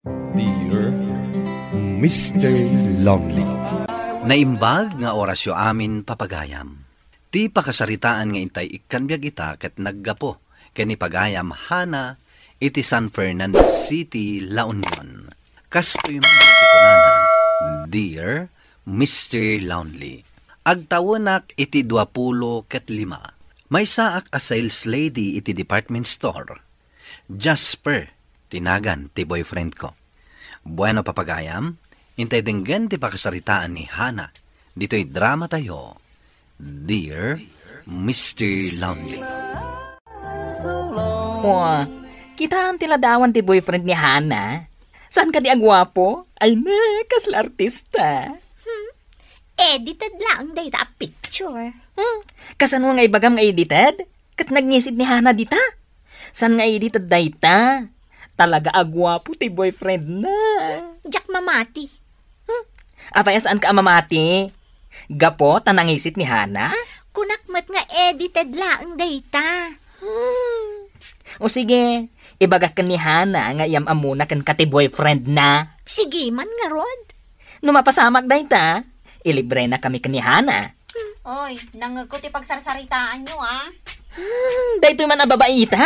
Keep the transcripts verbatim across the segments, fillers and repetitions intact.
Dear Mister Lonely. Naimbag nga orasyo amin, papagayam. Ti pakasaritaan nga intay ikkan biag ita ket naggapu ken ni pagayam Hana iti San Fernando City, La Union. Kastoy man ti kunana, Dear Mister Lonely, agtawenak iti duapulo ket lima. Maysaak a sales lady iti department store. Jasper ti nagan ti boyfriend ko. Bueno, papagayam, intay denggen ti pakasaritaan ni Hana ditoy drama tayo, Dear Mister Lonely. Wa, kitaan ti ladawan ti boyfriend ni Hana. Saan kadi a guapo? Ay na, kasla artista. Hmm. Edited laeng dayta a picture. Hmm. Kasano nga ibagam nga edited? Ket nagngisit ni Hana dita. Saan nga edited dayta? Talaga a guapo ti boyfriend na. Diak mamati. Hmm. Apay a saan ka a mamati? Gapu ta nangisit ni Hana? Kunak met nga edited laeng dayta. Hmm. O sige, ibagak ken ni Hana nga iyam-ammona kenka ti boyfriend na. Sige man ngarud. No mapasamak dayta, ilibrena kami ken ni Hana. Oy, nangngegko ti pagsarsaritaanyo, a. Hmm, daytoy man a babai ita.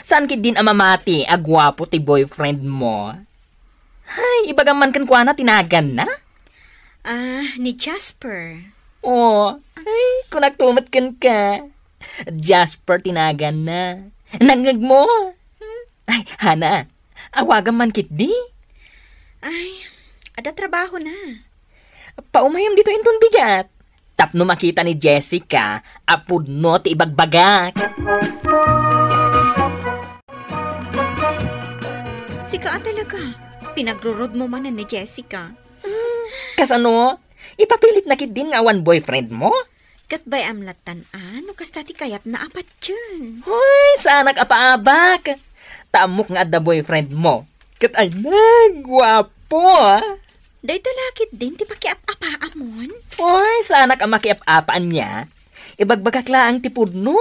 Saan ketdin a mamati a guapo ti boyfriend mo? Ay, ibagam man kenkuana ti naganna? Ah, ni Jasper. Oh, ay, kunakto met kenka. Jasper ti naganna. Nangngegmo? Hmm? Ay, Hana, awagam man ketdi. Ay, adda trabahona. Paumayam ditoy inton bigat. Tapno makita ni Jessica a pudno ti ibagbagak. Sika a talaga. Pinagrurudmo manen ni Jessica. Hmm, kasano? Ipapilitna ketdin nga awan boyfriend mo? Ket bay-am lattan a no kasta ti kayatna a patien. Hoy, saanak a paabak! Ta ammok nga adda boyfriend mo. Ket ay na, guapo, a! Dayta la ketdin ti pakiap-apaamon. Hoy, saanak a makiap-apa ania. Ibagbagak laeng ti pudno.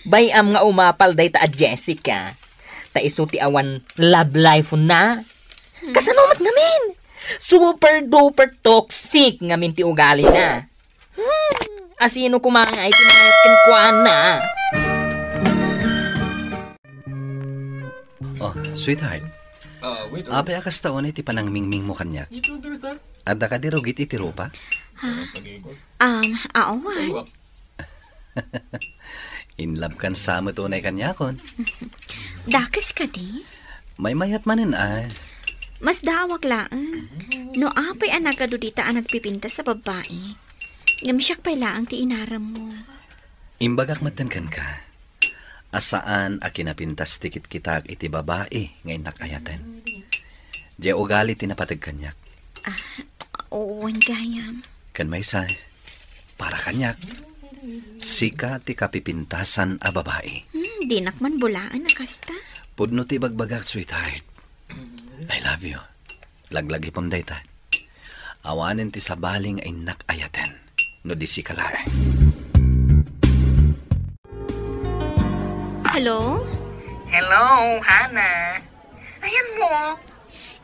Bay-am nga umapal dayta a Jessica. Ta isu ti awan love life na. Kasano met ngamin? Super duper toxic ngamin ti ugalina. Hmm, asino koma nga iti mayat kenkuana? Oh, sweetheart. Ah, waiter. Apay a kasta unay ti panangmingmingmo kaniak? Ito, sir. Adda kadi rugit iti rupa? Ha? Um, awan. In love kan sa met unay kaniakon. Dakes kadi? Maymayat manen ay. Masdaawak laeng. No apay a nagadu dita a nagpipintas a babbai. Ngem siak pay laeng ti inarammo. Imbagak metten kenka a saan a kinapintas ti kitkitak iti babai nga innak ayaten. Diay ugali ti napateg kaniak. Ah, wen gayam. Ken maysa, para kaniak, sika ti kapipintasan a babai. Hmm, dinak man bulaen a kasta. Pudno ti ibagbagak, sweetheart. I love you. Laglagipem dayta. Awanen ti sabali nga innak ayaten no di sika laeng. Hello? Hello, Hana. Ayanmo?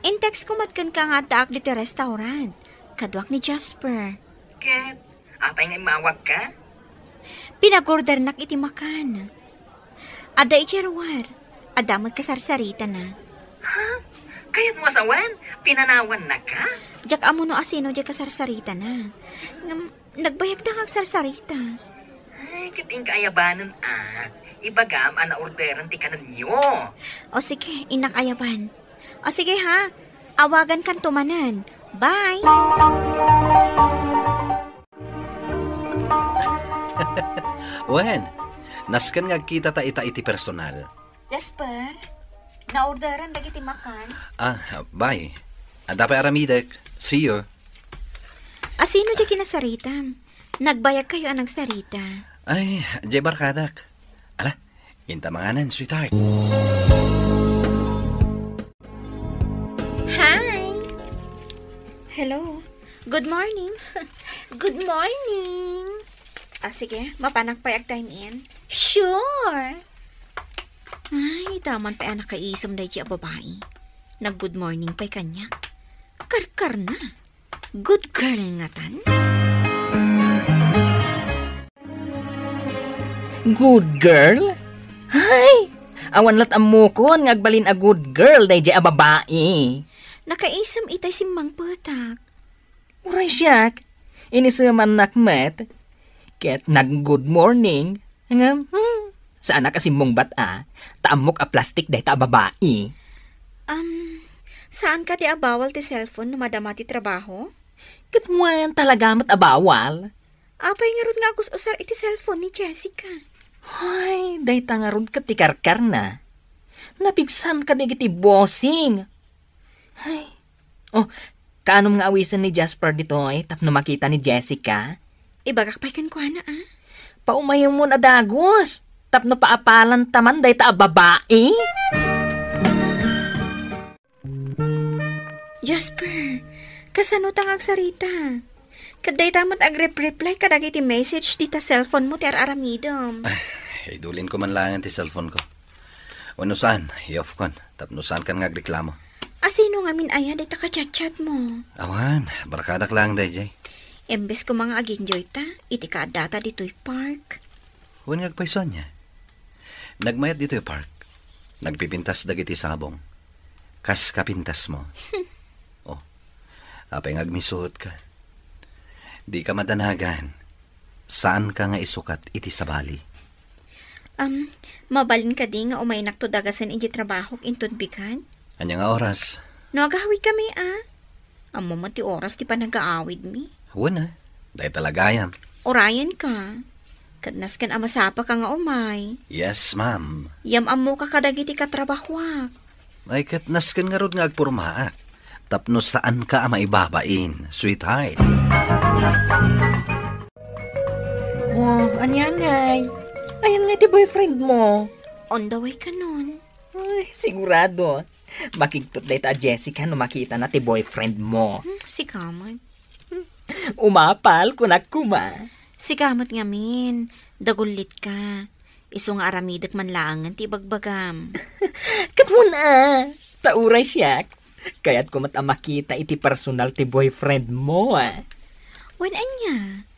In-text ko met kenka nga addaak ditoy restaurant. Kaduak ni Jasper. Ket, apay nga immawagka? Pinag-ordernak iti makan. Adda idiay ruar. Adda met kasarsaritana. Ha? Kayatmo a sawen? Pinanawannaka? Diak ammo no asino diay kasarsaritana. Ngem, nagbayagda nga agsarsarita. Ay, ket inka ayabanen, a. Ibagam a naorderan ti kanenyo. O sige, innak ayaban. O sige, ha. Awagankanto manen. Bye! Wen, nasken nga agkitata ita iti personal. Jasper, naorderan dagiti makan. Ah, bye. Adda pay aramidek. See you. Asino diay kinasaritam? Nagbayagkayo a nagsarita. Ay, diay barkadak. Ala, inta manganen, sweetheart. Hi! Hello. Good morning. Good morning. Ah, sige, mapanak pay agtime in. Sure. Ay, ita man pay a nakaisem daydi a babai. Nag-good morning pay kaniak. Karkarna. Good girl ngatan. Good girl? Hay! Awan lat ammokon nga agbalin a good girl daydiay a babai. Nakaisem itay simmangpetak. Uray siak, inisemannak met. Ket nag-good morning. Ngem, hmm, saanak a simmungbat a, ta ammok a plastik dayta a babai. Am, saan kadi a bawal ti cellphone no madama ti trabaho? Ket wen, talaga met a bawal. Apay ngarud nga agus-usar iti cellphone ni Jessica? Hay, dayta ngarud ket ti karkarna. Napigsan kadagiti bossing. Hay. Oh, kaanom nga awisen ni Jasper ditoy tapno makita ni Jessica? Ibagak pay kenkuana, a? Paumayemon a dagus, tapno paapalantaman dayta a babai. Jasper, kasano ta nga agsarita? Ket dayta met agrep-reply kadagiti message dita cellphone mo ti ar-aramidem. Ay, idulin ko man laengen ti cellphone ko. Wenno saan, i-off kon, tapno saan kan nga agreklamo. A sino ngamin aya dayta ka-chat-chat mo? Awan, barkadak laeng daydiay. Imbes koma nga ag-enjoy ta, iti kaaddata ditoy park. Wen nga agpayso ania? Nagmayat ditoy park. Nagpipintas dagiti sabong. Kas kapintas mo. Oh, apay nga agmisuot ka? Di ka madanagan. Saan ka nga isukat iti sabali? Am, mabalin kadi nga umaynakto dagasen iti trabahok inton bigat? Ania nga oras? No agawid kami, a? Ammo met ti oras ti panagaawidmi. Wen a, dayta la gayam. Urayen ka. Ket nasken a masapa ka nga umay. Yes, ma'am. Yam-ammo ka kadagiti katrabahuak. Ay, ket nasken ngarud nga agpormaak. Tapno saan ka a maibabain, sweetheart. Oh, ania ngay? Ayan nga ti boyfriend mo. On the way kanon. Ay, sigurado. Makigtot dayta a Jessica no makitana ti boyfriend mo. Hmm, sika met. Umapal, kunak koma. Sika met ngamin, dagullit ka. Isu nga aramidek man laengen ti ibagbagam. Ket wen a, ta uray siak, kayatko met a makita iti personal ti boyfriend mo, a. Wen ania?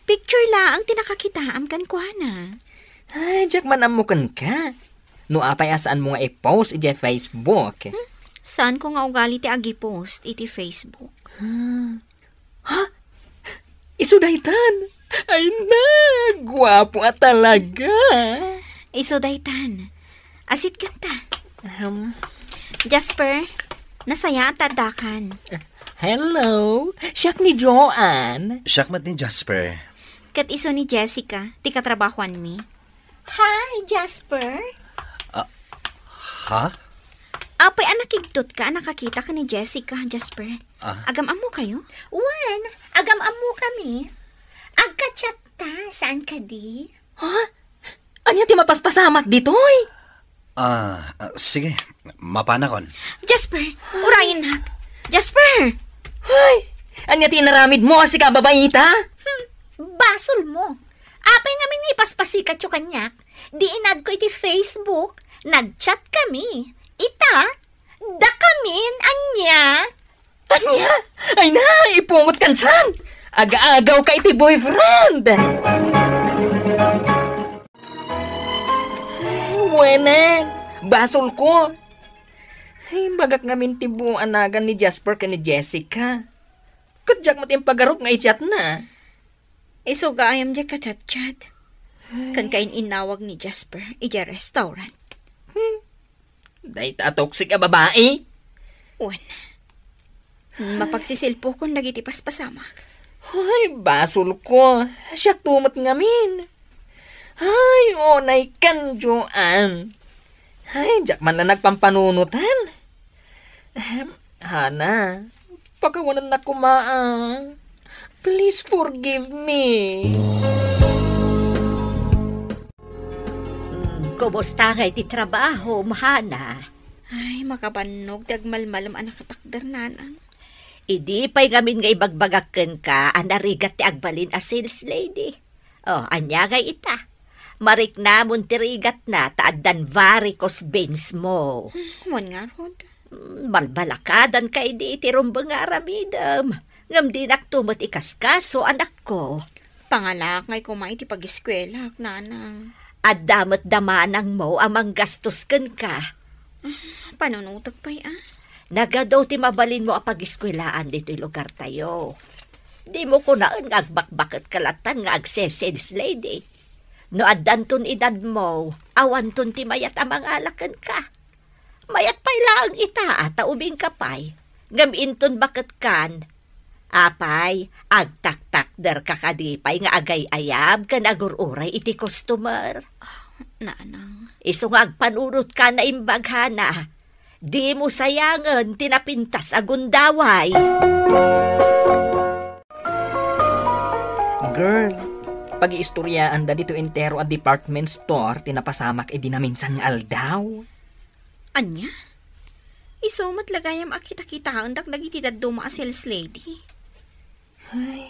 Picture laeng ti nakakitaam kenkuana. Ay, diak man ammo kenka. No apay a saanmo nga i-post idiay Facebook? Hmm? Saanko nga ugali ti agi-post iti Facebook. Hmm. Ha? Isu daytan? Ay na, guapo a talaga. Isu daytan. Asitgenta. Ahem. Jasper, nasayaat ta addakan. Hello, siak ni Joanne. Siak met ni Jasper. Ket isu ni Jessica, ti katrabahuanmi. Hi, Jasper. Ah, ha? Apay a nakigtot ka a nakakita ka ni Jessica, Jasper? Ah. Agam-ammo kayo? Wen, agam-ammo kami. Agka-chat ta, saan kadi? Ha? Ania ti mapaspasamak ditoy? Ah, ah, sige. Mapanakon. Jasper, urayennak. Jasper! Ay, ania ti inaramid mo a sika a babaita? Hmm, basol mo. Apay ngamin nga ipaspasikatyo kaniak? Di inadko iti Facebook, nag-chat kami. Ita, dakamin, ania? Ania? Ay na, ipungot kan san? Agaagaw ka iti boyfriend! Ay, wenen, basol ko. Ay, bagak ngamin ti buong anagan ni Jasper ken ni Jessica. Ket diak met impagarup nga i-chat na. Isu gayam diay kachatchat. Ken kain-innawag ni Jasper idiay restaurant. Hmm. Dayta a toxic a babai. Wen, mapagsisilpokon dagiti paspasamak. Ay, basol ko. Siak to met ngamin. Ay, unay kan, Joanne. Ay, diak man la nagpampanunotan. Ahem, Hana, pakawanennak koma a. Please forgive me. Mm, kumusta ngay ti trabahom, Hana? Ay, makabannog ti agmalmalem a nakatakder, nanang. Idi pay ngamin nga ibagbagak kenka a narigat ti agbalin a sales lady. Oh, ania ngay ita? Mariknamon ti rigatna ta addan varicose veins mo. Hmm, wen ngarud. Balbalakadanka idi iti rumbeng nga aramidem, ngem dinakto met ikaskaso, anakko. Pangalaak ngay koma iti pagiskuelak, nanang. Adda met da manangmo a manggastos kenka. Panunotek pay a. Nagadu ti mabalinmo a pagiskuelaan ditoy lugartayo. Dimo kunaen nga agbakbaket ka latan nga agse-sales lady. No addanton edadmo, awanton ti mayat a mangala kenka. Mayat pay laeng ita a ta ubingka pay, ngem inton baketkan. Apay, agtaktakderka kadi pay nga agay-ayab ken agur-uray iti customer? Nanang. Isu nga agpanunotka, naimbag, Hana. Dimo sayangen ti napintas a gundaway. Girl, pagiistoryaanda ditoy entero a department store ti napasamak idi naminsan nga aldaw. Ania? Isu met la gayam a kitakitaendak dagiti dadduma a sales lady. Ay,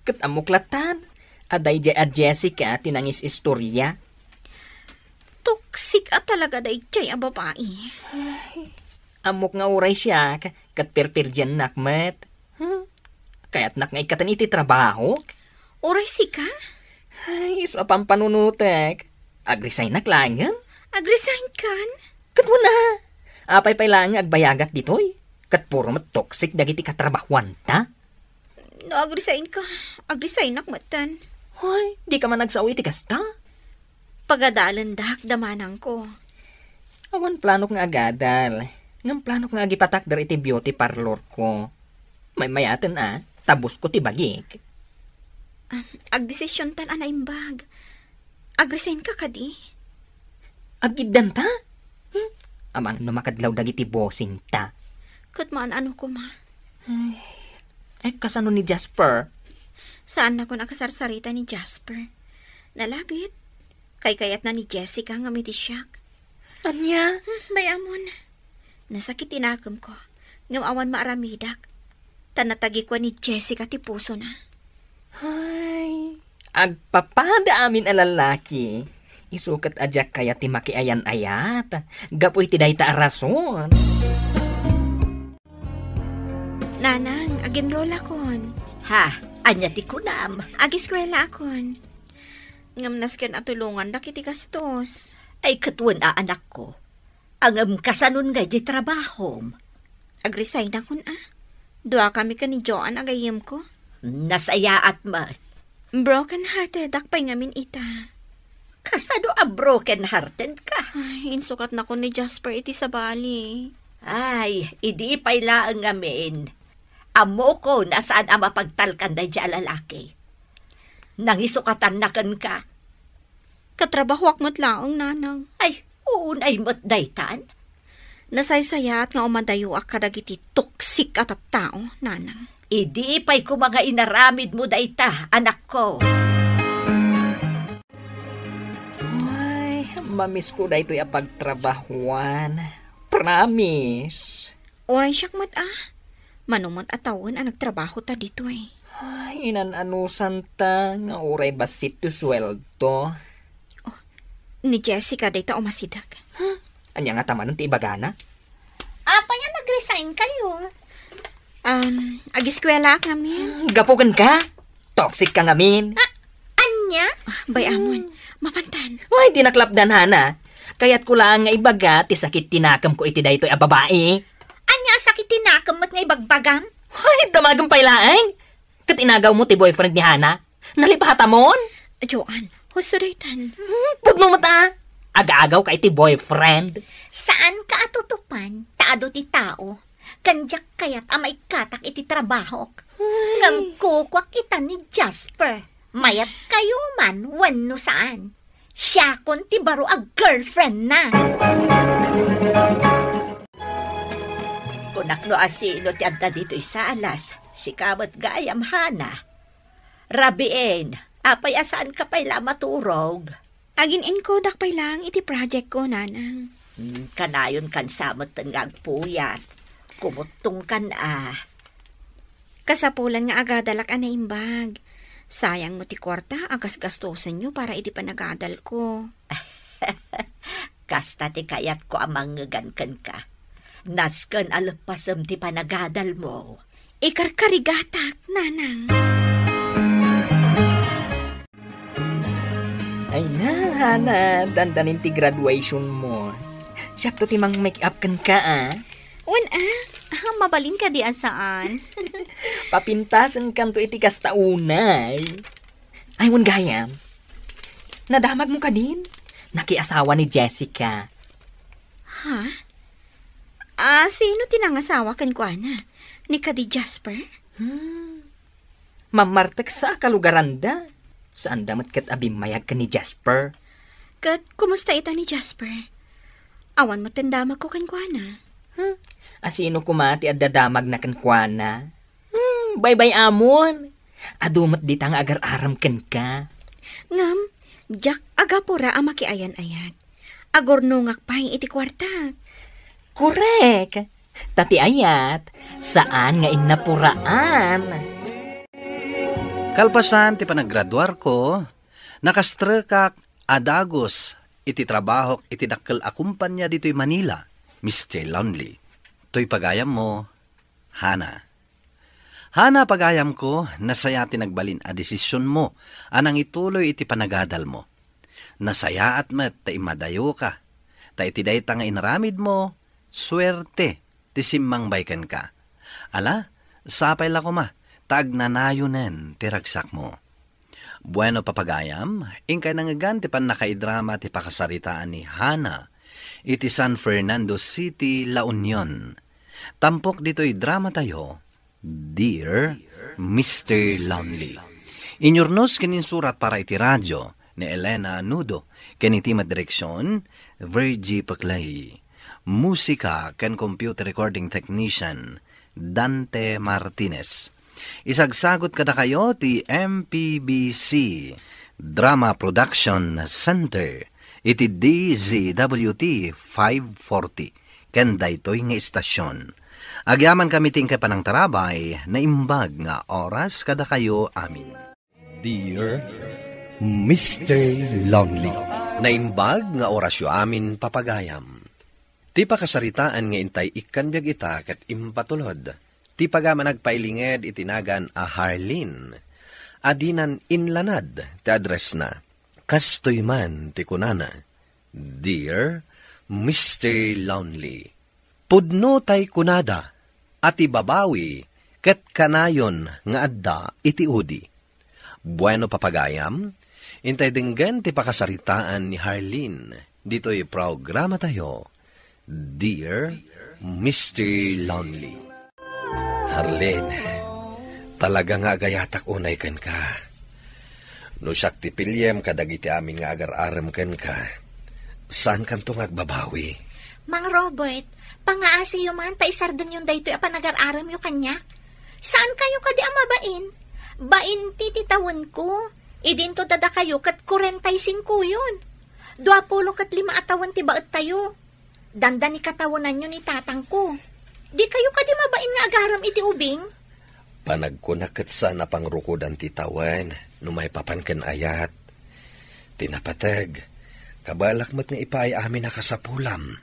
ket ammok latan a daydiay a Jessica ti nangis-istorya. Toxic a talaga daydiay a babai. Ay, ammok nga uray siak, ket pirpirdiannak met. Hmm? Kayatnak nga ikkaten iti trabaho? Uray sika? Ay, isu a pampanunotek. Agresignak laengen? Agresign kan? Ket wen a. Apay pay laeng nga agbayagak ditoy? Ket puro met toxic dagiti katrabahuanta. No agresign ka, agresignak metten. Hoy, di ka man agsao iti kasta? Pagadalendak da manangko. Awan planok nga agadal. Ngem planok nga agipatakder iti beauty parlor ko. Maymayaten a, tabusko ti bagik. Ah, agdesisiontan a naimbag. Agresign ka kadi? Agiddanta? Hmm? Amangan no makadlaw dagiti bossingta. Ket maan-ano koma? Ay, ay, kasano ni Jasper? Saannakon a kasarsarita ni Jasper. Nalabit. Kaykayatna ni Jessica ngem iti siak. Ania? Hmm, bay-amon. Nasakit ti nakemko, ngem awan maaramidak. Ta natagikua ni Jessica ti pusona. Ay, agpapada amin a lalaki. Isu ket a diak kayat ti makiayan-ayat gapu iti dayta a rason. Nanang, ag-enrollakon. Ha? Ania ti kunam? Agiskuelaakon. Ngem nasken a tulongandak iti gastos. Ay, ket wen a, anakko. Ngem kasanon ngay ti trabahom? Agresign-akon a. Duakami ken ni Joan a gayyemko. Nasayaat met. Broken-hearted-ak pay ngamin ita. Kasano a broken-hearted ka? Ay, insukatnakon ni Jasper iti sabali. Ay, idi pay laeng ngamin. Ammokon a saan a mapagtalkan daydiay a lalaki. Nangisukatanna kenka. Katrabahoak met laeng, nanang. Ay, unay met daytan. Nasaysayaat nga umadayoak kadagiti toxic a tattao, nanang. Idi pay koma nga inaramidmo dayta, anakko. Ay, mamisko daytoy a pagtrabahuan. Promise. Uray siak met a. Mano met a tawen a nagtrabaho ta ditoy. Ay, inan-anusanta nga uray bassit ti sueldo. Oh, ni Jessica dayta umasideg. Hmm? Ania ngata manen ti ibagana? Apay a nag-resign kayo? Um, agiskuelaak ngamin. Gapu kenka? Toxic ka ngamin. Ah, ania? Ah, bay-amon. Hmm. Mapantan. Ay, di naklapdan, Hana. Kayatko laeng nga ibaga ti sakit ti nakemko iti daytoy a babai. Ania a sakit ti nakem met nga ibagbagam? Ay, damagem pay laeng. Ket inagawmo ti boyfriend ni Hana? Nalipatamon? Joan, husto daytan. Hmm, pudno met a. Aga-agaw ka iti boyfriend. Saan ka a tutupan, ta adu ti tao. Ken diak kayat a maikkatak iti trabahok. Ay. Ngem kukuak ita ni Jasper. Mayat kayo man wenno saan. Siakon ti baro a girlfriend na. Kunak no asino ti adda ditoy salas, sika met gayam, Hana. Rabiin, apay a saan ka pay la maturog? Agin-inkodak pay lang iti project ko, Nanang. Hmm, kanayon kan sa met nga agpuyat. Kumuttong kan a. Kasapulan nga agadalak a naimbag. Sayang mo ti kuarta a gasgastosenyo para iti panagadal ko. Kasta ti kayatko a mangngegan kenka. Nasken a leppasem ti panagadalmo. Ikarkarigatak, nanang. Ay na, Hana, dandanin ti graduation mo. Siakto ti mang-make up kenka, a? Wen, a? Ah, mabalin kadi a saan? Papintasenkanto iti kasta unay. Ay, wen gayam. Nadamagmo kadin? Nakiasawa ni Jessica. Ha? Ah, sino ti nangasawa kenkuana? Ni kadi Jasper? Hmm. Mammarteksa a kalugaranda. Saanda met ket a bimmayag ken ni Jasper. Ket kumusta ita ni Jasper? Awan met ti damagko kenkuana. Hmm. A sino koma ti adda damagna kenkuana? Hmm, baybay-amon. Adu met dita nga agar-arem kenka. Ngem, diak agapura a makiayan-ayat. Agurnongak pay iti kuartak. Korek. Ta ti ayat, saan nga innapuraan. Kalpasan ti panagraduarko, nakastrekak a dagus iti trabahok iti dakkel a kumpania ditoy Manila, Mister Lonely. Toy pagayammo, Hana. Hana, pagayamko, nasaya ti nagbalin a desisionmo a nangituloy iti panagadalmo. Nasayaat met ta immadayoka, ta iti dayta nga inaramidmo, suerte ti simmangbay kenka. Ala, sapay la koma, ta agnanayonen ti ragsakmo. Bueno, papagayam, inkay nangngegan ti pannakaidrama ti pakasaritaan ni Hana iti San Fernando City, La Union. Tampok ditoy dramatayo, Dear Mister Lonely. Inyurnos ken insurat para iti radio ni Elena Nudo, ken iti met direksion, Virgie Peclay. Musika ken computer recording technician, Dante Martinez. Isagsagut kadakayo ti M P B C Drama Production Center iti D Z W T five forty ken daytoy nga istasion. Agyamankami ti inkay panangtarabay, naimbag nga oras kadakayo amin. Dear Mister Lonely. Naimbag nga orasyo amin, papagayam. Ti pakasaritaan nga intay ikkan biag ita ket impatulod ti pagamanagpailinged iti nagan a Harlene a dinan inlanad ti addressna. Kastoy man ti kunana, Dear Mister Lonely. Pudno tay kunada a ti babawi ket kanayon nga adda iti udi. Bueno, papagayam, intay denggen ti pakasaritaan ni Harlene ditoy programatayo, Dear Mister Lonely. Harlene, talaga nga agayatak unay kenka. No siak ti piliem kadagiti amin nga agar-arem kenka, saankanto nga agbabawi. Mang Robert, pangaasiyo man ta isardengyon daytoy a panagar-aremyo kaniak. Saankayo kadi a mabain? Bainti ti tawenko. Idinto dadakayo ket kuarenta y singkoyon. Duapulo ket lima a tawen ti baettayo. Dandani katawenanyo ni tatangko. Dikayo kadi mabain nga agarem iti ubing? Panagkunak ket saan a pangrukodan ti tawen no maipapan ken ayat. Ti napateg, kabaelak met nga ipaay amin a kasapulam.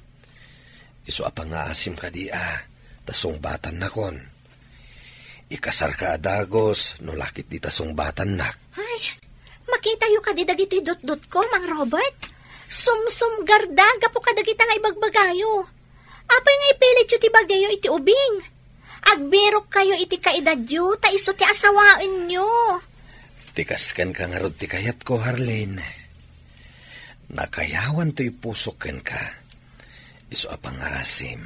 Isu a pangaasim kadi a, ta sungbatannakon. Ikasarka a dagus no la ket dita sungbatannak. Ay, makitayo kadi dagitoy dutdotko, Mang Robert? Sumsumgarda gapu kadagita nga ibagbagayo. Apay nga ipilityo ti bagiyo iti ubing? Agbirokkayo iti kaedadyo, ta isu ti asawaenyo. Ti kas kenka ngarud ti kayatko, Harlene. Nakayawan toy pusok kenka. Isu a pangaasim,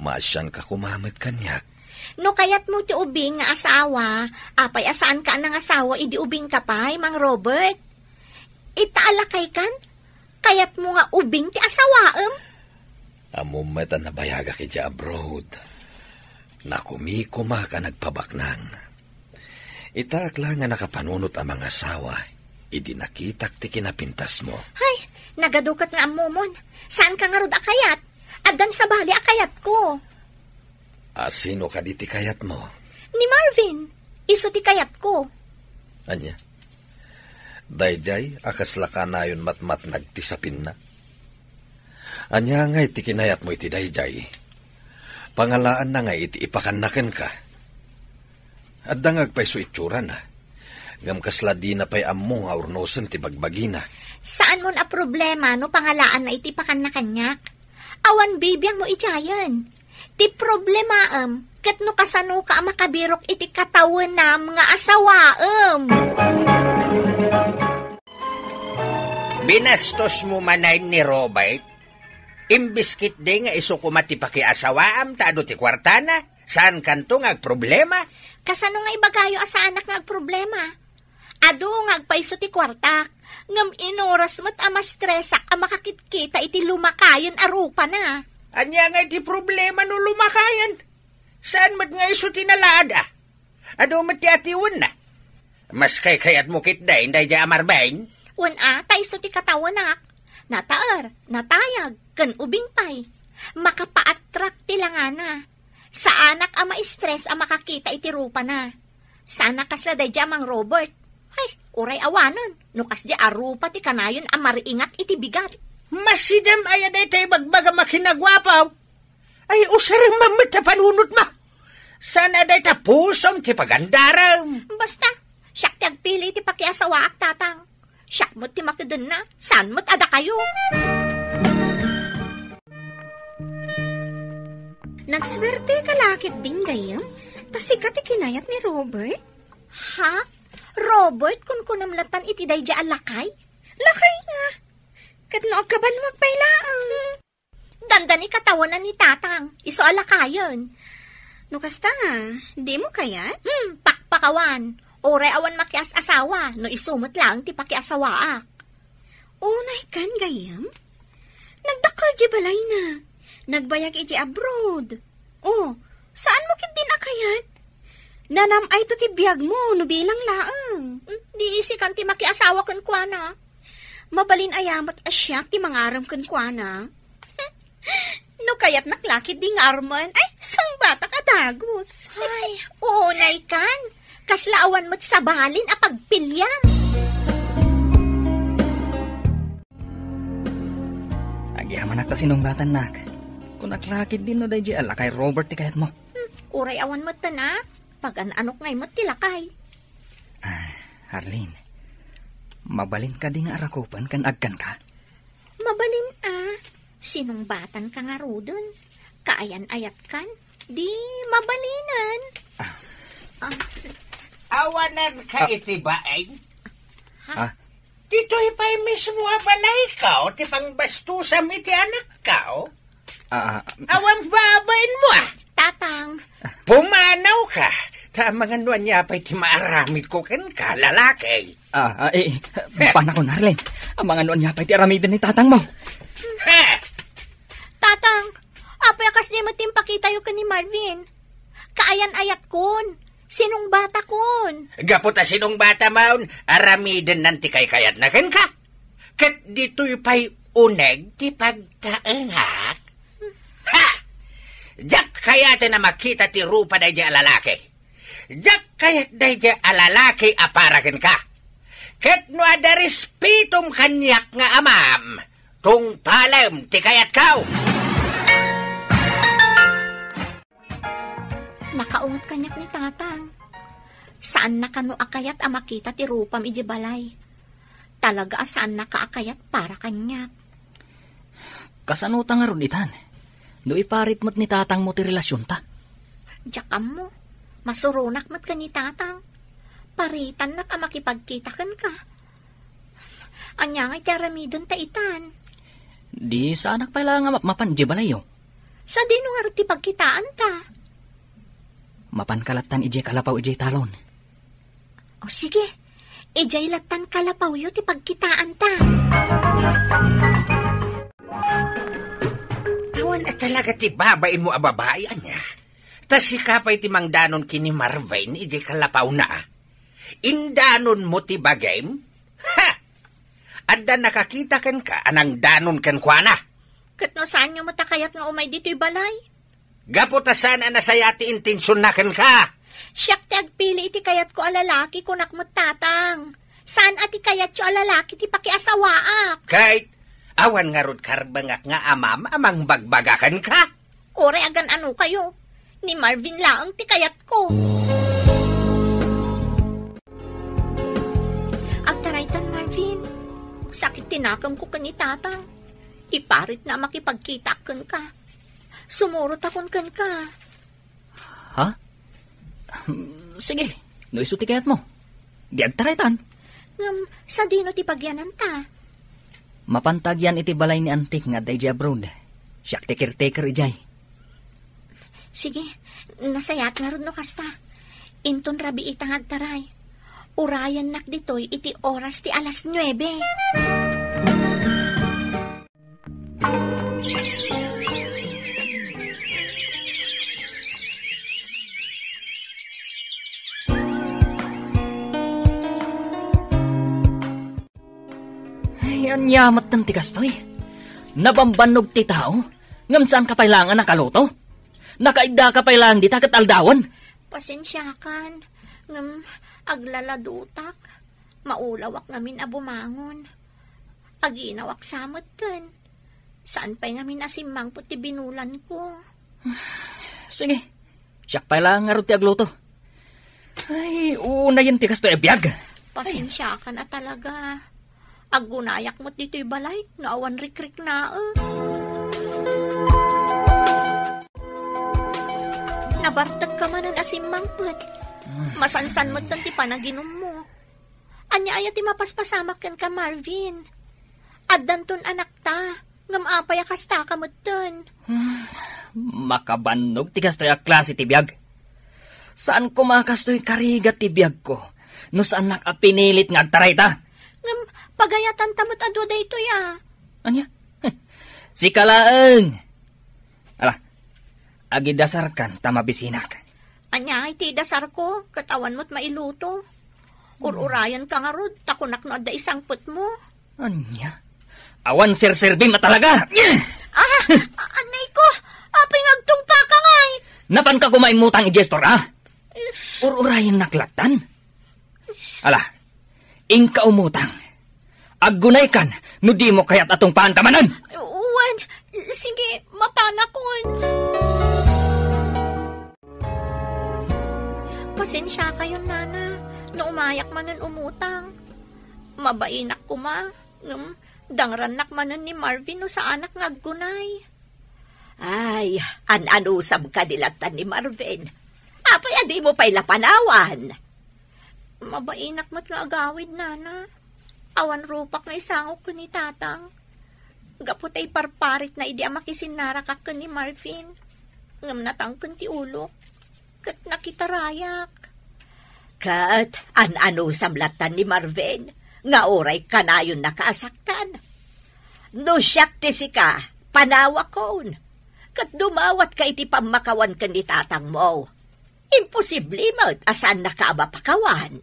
maasianka koma met kaniak. No kayatmo ti ubing nga asawa, apay a saanka a nangasawa idi ubingka pay, Mang Robert? Ita a lakaykan, kayatmo nga ubing ti asawaem? Ammom met a nabayagak idiay abroad. Nakumikumak a nagpabaknang. Itaak la nga nakapanunot a mangasawa idi nakitak ti kinapintasmo. Hay, nagadu ket nga ammomon. Saanka ngarud a kayat? Addan sabali a kayatko. A sino kadi ti kayatmo? Ni Marvin. Isu ti kayatko. Ania? Daydiay a kasla kanayon matmatnag ti sapinna? Ania ngay ti kinayatmo iti daydiay? Pangalaanna nga iti ipakanna kenka. Adda nga agpayso itsurana. Ngem kasla dina pay ammo nga urnosen ti bagbagina. Saanmon a problema no pangalaanna iti ipakanna kaniak. Awan bibiangmo idiayen. Ti problemaem, ket no kasanoka a makabirok iti katawenam nga asawaem. Binastosmo manen ni Robert? Imbes ketdi nga isu koma ti pakiasawaam ta adu ti kuartana, saankanto nga agproblema? Kasano nga ibagayo a saanak nga agproblema? Adu nga agpayso ti kuartak, ngem inuras met a mastresak a makakitkita iti lumakayen a rupana. Ania nga iti problema no lumakayen? Saan met nga isu ti nalaada? Adu met ti atiwenna. Mas kaykayatmo ketdin daydiay a Marvin? Wen a, ta isu ti katawenak. Nataer, natayag, ken ubing pay. Makapaattract ti langana. Saanak a ma-stress a makakita iti rupana. Saanak kasla daydiay a Mang Robert. Hay, uray awanen, no kasdiay a rupa ti kanayon a mariingak iti bigat. Masidem aya dayta ibagbagam a kinaguapaw. Ay, usarem met ta panunotmo. Saan a dayta pusom ti pagandarem. Basta, siak ti agpili iti pakiasawaak, Tatang. Siak met ti makedenna, saan met a dakayo. Nagsuerteka la ketdin gayyem, ta sika ti kinayat ni Robert? Ha? Robert, kunkunam latan iti daydiay a lakay? Lakay nga. Ket no agkabanwag pay laeng. Dandani katawenan ni Tatang, isu a lakayen. No kasta, dimo kayat? Hmm, pakpakawan. Uray awan makias-asawa, no isu met laeng ti pakiasawaak. Unay kan gayyem? Nagdakkel di balayna. Nagbayag iti abroad. Oh, saanmo ketdin a kayat? Nanam-ayto ti biagmo no bilang laeng. Hmm, di isikan ti makiasawa kenkuana. Mabalin aya met a siak ti mangarem kenkuana? No kayatnak la ketdi ngarmen, ay, sangbatak a dagus. Ay, unay kan. Kasla awan met sabalin a pagpiliam. Agyamanak ta sinungbatannak. Kunak la ketdin no daydiay a lakay Robert ti kayatmo. Hmm, uray awan met ten a. Pagan-anok ngay met ti lakay. Ah, Arlene, mabalin kadi nga arakupen ken agkanka? Mabalin a. Sinungbatanka ngaruden. Kaayan-ayatkan. Di mabalinen. Ah. Ah. Awananka Ah. iti baeng? Ha? Ah. Ditoy pay mismo a balayko ti pangbastusam iti anakko. Ah, ah. Awan babainmo, ah. Tatang. Pumanawka, ta amangan no ania pay ti maaramidko kenka, lalaki. Ah, ah, eh, eh, panakon, Arlene. Amangan no ania pay ti aramiden ni tatangmo. Ha! Tatang, apay a kasdi met ti impakitayo ken ni Marvin? Kaayan-ayatkon. Sinungbatakon. Gapu ta sinungbatamon, aramidennan ti kaykayatna kenka. Ket ditoy pay uneg ti pagtaengak. Ha! Diak kayaten a makita ti rupa daydiay a lalaki. Diak kayat daydiay a lalaki a para kenka. Ket no adda respitom kaniak nga amam, tungpalem ti kayatko. Nakaunget kaniak ni Tatang. Saanna kano a kayat a makita ti rupam idiay balay. Talaga a saannaka a kayat para kaniak. Kasano ta ngarud itan? No iparit met ni tatangmo ti relasionta? Diak ammo. Masuronak met ken ni Tatang. Paritannak a makipagkita kenka. Ania ngay ti aramiden ta itan? Di saanak pay la nga mapmapan idiay balayyo. Sadino ngarud ti pagkitaanta? Mapanka lattan idiay kalapaw idiay talon. O sige, idiay lattan kalapawyo ti pagkitaanta. Awan a talaga ti babainmo a babai, ania? Ta sika pay ti mangdanon ken ni Marvin idiay kalapawna. Indanonmo ti bagim? Ha! Adda nakakita kenka a nangdanon kenkuana. Ket no saanyo met a kayat nga umay ditoy balay? Gapu ta saan a nasaya ti intensionna kenka. Siak ti agpili iti kayatko a lalaki, kunak met, Tatang. Saan a ti kayatyo a lalaki ti pakiasawaak. Ket awan ngarud karbengak nga amam a mangbagbaga kenka? Uray agan-ano kayo, ni Marvin laeng ti kayatko. Agtaraytan, Marvin. Sakit ti nakemko ken ni Tatang. Iparitna a makipagkitaak kenka. Sumurotakon kenka. Ha? Hmm, sige, no isu ti kayatmo. Di agtaraytan. Ngem, sadino ti pagyananta? Mapanta agyan iti balay ni Antik nga adda idiay abroad. Siak ti caretaker idiay. Sige, nasayaat ngarud no kasta. Inton rabiita nga agtaray. Urayennak ditoy iti oras ti alas nuebe. Ay, ania metten ti kastoy? Nabambannog ti tao, ngem saanka pay laeng a nakaluto? Nakaiddaka pay laeng dita ket aldawen? Pasensiakan, ngem aglaladutak. Maulawak ngamin a bumangon. Aginawak sa metten. Saan pay ngamin a simmangpet ti binulanko. Sige, siak pay laeng ngarud ti agluto. Ay, unayen ti kastoy a biag. Pasensiakan a talaga. Aggunayak met ditoy balay no awan rikriknaek. Nabartekka manen a simmangpet. Masansan metten ti panaginummo. Ania aya ti mapaspasamak kenka, Marvin? Addanton anakta, ngem apay a kastaka metten? Hmm, makabannog ti kastoy a klase ti biag. Saan koma a kastoy karigat ti biagko no saannak a pinilit nga agtarayta. Ngem pagayatanta met a dua daytoy a. Ania? Sika laeng. Ala, agidasarkan ta mabisinak. Ania iti idasarko, ket awan met mailuto. Ur-urayanka ngarud, ta kunak no adda isangpetmo. Ania? Awan serserbim a talaga! Ah, a-, anay ko! Apay nga agtungpaka ngay? Napanka koma immutang idiay store, ah? Ur-urayannak lattan? Ala, inka umutang. Aggunaykan no dimo kayat a tungpaanka manen. Wen, sige, mapanakon. Pasensiakayon, Nana, no umayak manen umutang. Mabainak koma, ngem dangrannak manen ni Marvin no saanak nga aggunay. Ay, an-anusam kadi lattan ni Marvin. Apay a dimo pay la panawan? Mabainak met nga agawid, Nana. Awan rupak nga isangok ken ni Tatang. Gapu ta iparparitna idi a makisinnarakak ken ni Marvin. Ngem natangken ti ulok. Ket nakitarayak. Ket an-anusam lattan ni Marvin nga uray kanayonnaka a saktan. No siak ti sika, panawakon. Ket dumawatka iti pammakawan ken ni tatangmo. Imposible met a saannaka a mapakawan.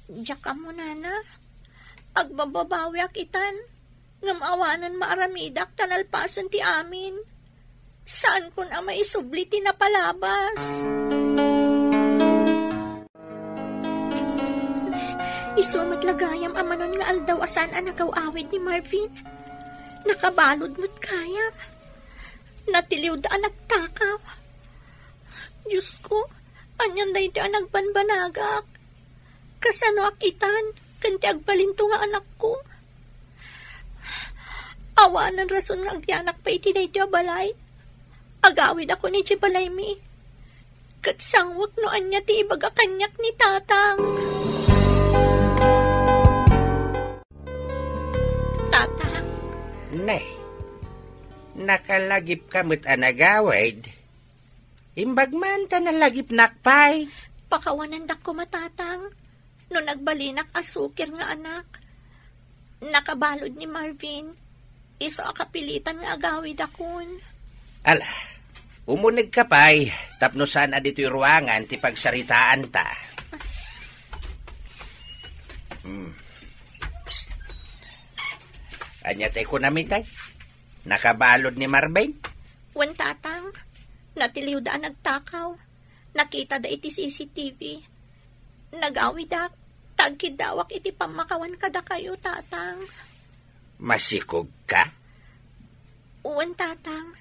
Diak ammo, Nana. Agbababawiak itan. Ngem awanen maaramidak ta nalpasen ti amin. Saankon a maisubli ti napalabas. Isu met la gayam a manon nga aldaw a saan a nagaw-awid ni Marvin. Nakabalud met gayam. Natiliwda a nagtakaw. Diosko, anian daytoy a nagbanbanagak? Kasanoak itan ken ti agbalinto nga anakko? Awanen rason nga agyanak pay iti daytoy a balay. Agawidakon idiay balaymi. Ket sangwek no ania ti ibaga kaniak ni Tatang. Tatang. Nay, nakalagipka met a nagawid. Imbag man ta nalagipnak pay. Pakawanendak koma, Tatang, no nagbalinak a sukir nga anak. Nakabalud ni Marvin. Isu a kapilitan nga agawidakon. Ala, umunegka pay tapno saan a ditoy ruangan ti pagsaritaanta. Hmm. Ania tay kunam itay? Nakabalud ni Marvin? Wen, Tatang. Natiliwda a nagtakaw. Nakitada iti C C T V. Nagawidak, ta agkiddawak iti pammakawan kadakayo, Tatang. Masikogka? Wen, Tatang.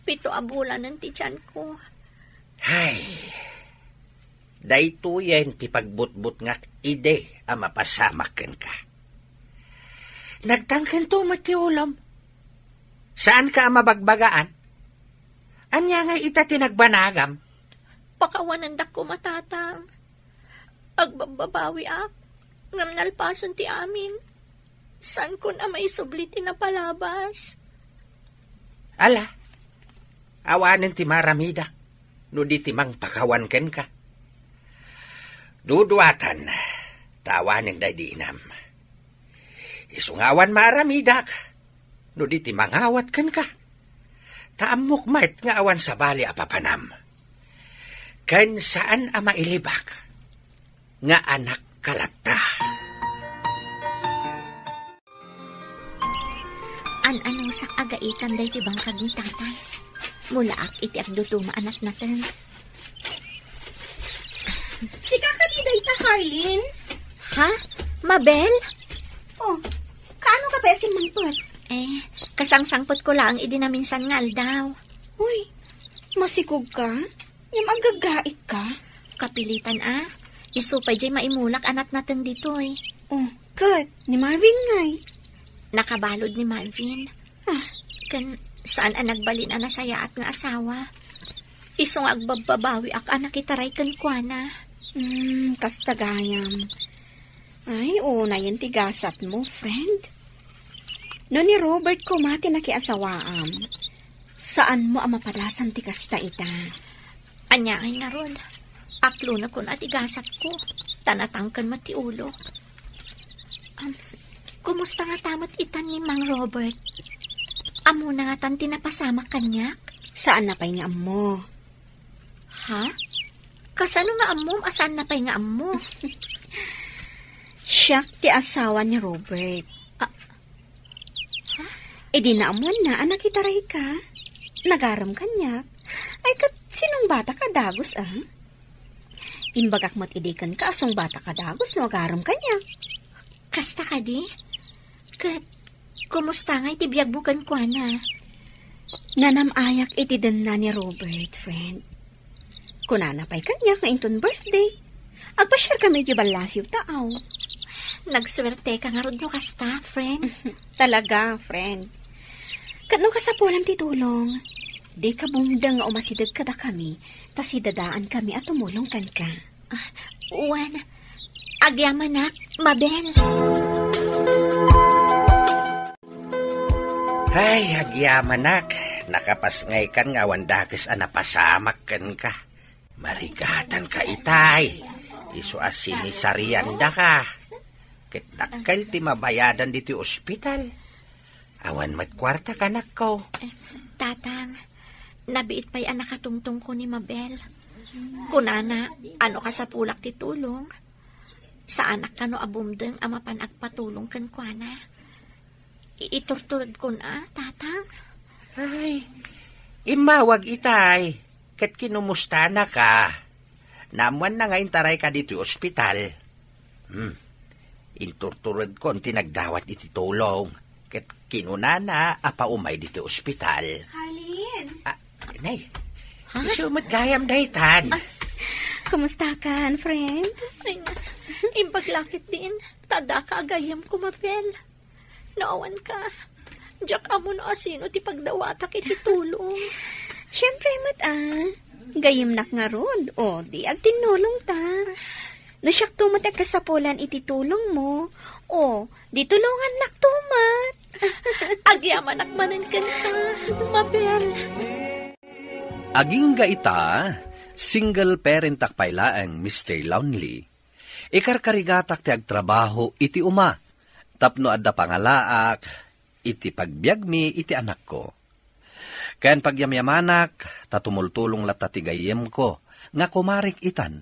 Pito a bulanen ti tianko. Hay, daytoyen ti pagbutbutngak idi a mapasamak kenka. Nagtangkento met ti ulom. Saanka a mabagbagaan? Ania ngay ita ti nagbanagam? Pakawanendak koma, Tatang. Agbabbabawiak, ngem nalpasen ti amin. Saankon a maisubli ti napalabas. Ala, awanen ti maramidak no di ti mangpakawan kenka. Duduatan, ta awanen daydi inam. Isu nga awan maramidak no di ti mangawat kenka. Ta ammok met nga awan sabali a papanam. Ken saan a mailibak nga anakka latta. An-anusak a gaikan daytoy bangkag ni Tatang. Mulaak iti agduduma a natnateng. Sika kadi dayta, Harlin? Ha? Mabel? Oh, kaano ka pay a simmangpet? Eh, kasangsangpetko laeng idi naminsan nga aldaw. Uy, masikog ka? Ngem aggaggaik ka? Kapilitan a. Isu pay jay maimulak a natnateng ditoy. Oh, ket ni Marvin ngay? Nakabalud ni Marvin. Ah. Ken saan a nagbalin a nasayaat nga asawa. Isu nga agbabbabawiak a nakitaray kenkuana. Hmm, kasta gayam. Ay, unayen ti gasatmo, friend. No ni Robert koma ti nakiasawaam, saanmo a mapadasan ti kasta ita. Ania ngay ngarud? Aklonekon a ti gasatko, ta natangken met ti ulok. Am, kumusta ngata met itan ni Mang Robert? Ammona ngatan ti napasamak kaniak? Saanna pay nga ammo. Ha? Kasano nga ammom a saanna pay nga ammo? Siak ti asawa ni Robert. Ah. Ha? Idi naammoanna a nakitarayka, nagarem kaniak. Ay, ket sinungbatak a dagus, a? Imbagak met idi kenka a sungbatak a dagus no agarem kaniak. Kasta kadi? Ket kumusta ngay ti biagmo kenkuana? Nanam-ayak iti denna ni Robert, friend. Kunana pay kaniak nga inton birthday, agpasiarkami idiay ballasiw ta, aw. Nagsuerteka ngarud no kasta, friend. Talaga, friend. Ket no kasapulam ti tulong, dika bumdeng nga umasideg kadakami, ta sidadaankami a tumulong kenka. Ah, wen, agyamanak, Mabel. Ay, agyamanak, nakapasngaykan nga awan dakes a napasamak kenka. Marigatanka itay, isu a sinisariandaka. Ket dakkel ti mabayadan ditoy ospital. Awan met kuarta, kanakko. Eh, Tatang, nabiit pay a nakatungtongko ni Mabel. Kunana, no kasapulak ti tulong, saanak kano a bumdeng a mapan agpatulong kenkuana. I-, iturturedkon a, Tatang? Ay, immawag itay, ket kinumustanaka. Naammoanna nga intarayka ditoy ospital. Hmm. Inturturedkon ti nagdawat iti tulong, ket kinunana a paumay ditoy ospital. Harlin! Ah, nay, ha? Isu met gayam daytan. Ah, kumusta kan, friend? Ay, imbag la ketdin, ta adda ka a gayyemko, Mabel. No awan ka, diak ammo no asino ti pagdawatak iti tulong. Siempre met, a. Gayyemnak ngarud, o, di agtinnulong ta. No siakto met ti agkasapulan iti tulongmo, o, di tulongannakto met. Agyamanak manen kenka, Mabel. Agingga ita, single parentak pay laeng, Mister Lonely. Ikarkarigatak ti agtrabaho iti uma tapno adda pangalaak iti pagbiagmi iti anakko. Ken pagyamyamanak ta tumultulong latta ti gayyemko nga kumarik itan.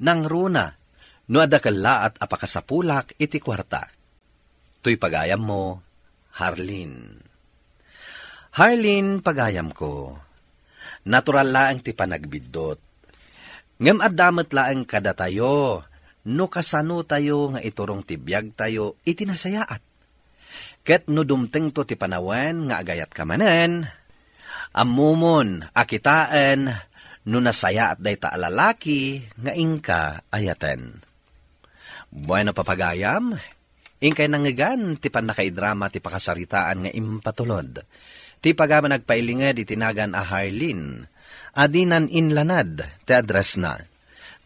Nangruna no adda kellaat a pakasapulak iti kuarta. Toy pagayammo, Harlin. Harlin, pagayamko, natural laeng ti panagbiddut. Ngem adda met laeng kadatayo no kasanotayo nga iturong ti biagtayo iti nasayaat. Ket no dumtengto ti panawen nga agayatka manen, Ammomon a kitaen no nasayaat dayta a lalaki nga inka ayaten. Bueno, papagayam, inkay nangngegan ti pannakaidrama ti pakasaritaan nga impatulod. Ti pagayam a nagpailinged iti nagan a Harlin, a dinan inlanad ti addressna.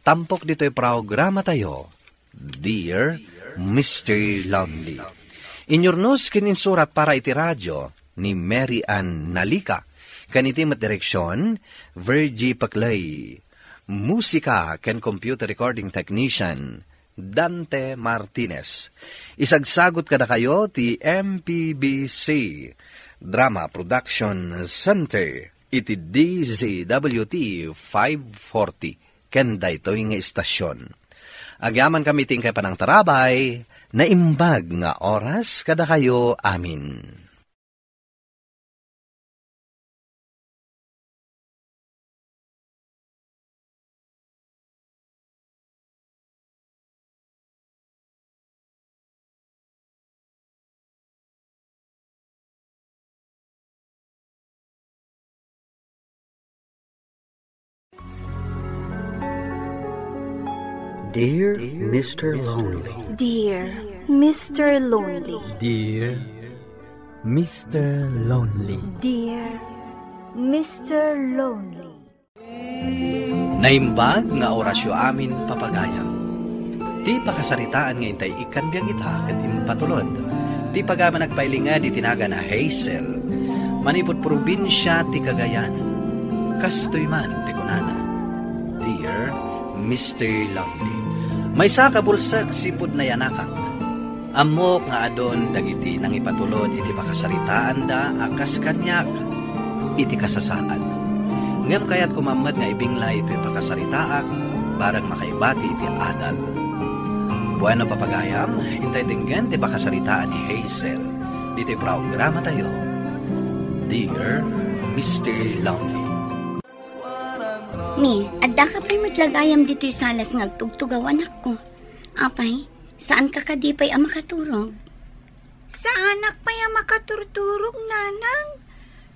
Tampok ditoy programatayo, Dear Mister Lonely. Inyurnos ken insurat para iti radio ni Mary Ann Nalika, ken iti met direksion, Virgie Paclay. Musika ken computer recording technician, Dante Martinez. Isagsagot kadakayo ti M P B C Drama Production Center iti D Z W T five forty ken daytoy nga istasyon. Agyamankami ti inkay panangtarabay, naimbag nga oras kadakayo amin. Dear Mister Lonely. Dear Mister Lonely. Dear Mister Lonely. Dear Mister Lonely. Naimbag nga orasyo amin, papagayam. Ti pakasaritaan nga intay ikkan biag ita ket impatulod ti pagayam a nagpailinged iti nagan a Hazel, manipud probinsia ti Cagayan. Kastoy man ti kunana, Dear Mister Lonely, maysa ka bulsek sipud nayanakak. Ammok nga adun dagiti nangipatulod iti pakasaritaanda a kas kaniak iti kasasaad. Ngem kayatko man met nga ibinglay toy pakasaritaak, bareng makaibati iti adal. Bueno, papagayam, intay denggen ti pakasaritaan ni Hazel ditoy programatayo, Dear Mister Lonely. Ni, addaka pay met la gayam ditoy salas nga agtugtugaw, anakko. Apay, saanka kadi pay a makaturog? Saanak pay a makaturturog, nanang.